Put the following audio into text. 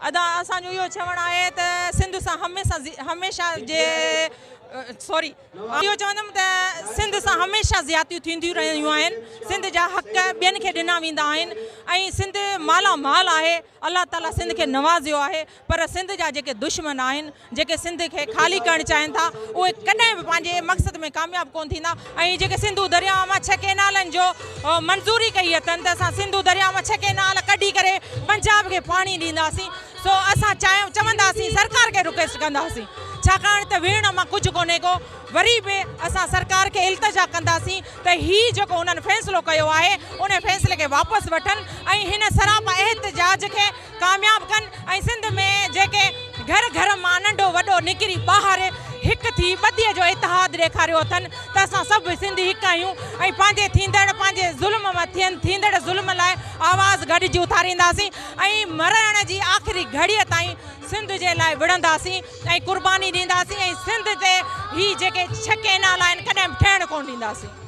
ادا اسان جو اهو چوڻ آهي ته سنڌ سان هميشه هميشه جي سوري اهو چوندم ته سنڌ سان هميشه زيادتيون ٿينديون رهيون آهن سنڌ جا حق ٻين کي ڏنا ويندا آهن ۽ سنڌ مالا مال آهي الله تعالي سنڌ کي نوازيو آهي پر سنڌ جا جيڪي دشمن آهن جيڪي سنڌ کي خالي ڪرڻ چاهين ٿا اهي ڪڏهن به پنهنجي مقصد ۾ ڪامياب ڪونه ٿيندا ۽ جيڪي سنڌو درياء مان ڇهه ڪينالن جو منظوري ڪئي اٿن ته اسان سنڌو درياء مان ڇهه ڪينال ڪڍي ڪري پنجاب کي پاڻي ڏينداسين سو اسان چاهيون چونداسين سرڪار کي رڪويسٽ ڪنداسين ڇاڪاڻ ته ويهڻ مان ڪجهه ڪونهي ڪو وري به اسان سرڪار کي التجا ڪنداسين ته هي جيڪو انهن فيصلو ڪيو آهي ان فيصلي کي واپس وٺن ۽ هن سراپا احتجاج کي ڪامياب ڪن ۽ سنڌ ۾ جيڪي گهر گهر مان ننڍو وڏو نڪري ٻاهر هڪ ٿي ٻڌيء جو اتحاد ڏيکاريو اٿن ته اسان سڀ سنڌي هڪ آهيون ۽ پنهنجي ٿيندڙ پنهنجي ظلم مان ٿيندڙ ظلم لاء آواز گڏجي اٿارينداسين ۽ مرڻ جي آخري گهڙيء تائين سنڌ جي لاء وڙهنداسين ۽ قرباني ڏينداسين ۽ سنڌ تي هي جيڪي ڇهه ڪئنال آهن ڪڏهن به ٺهڻ ڪونه ڏينداسين.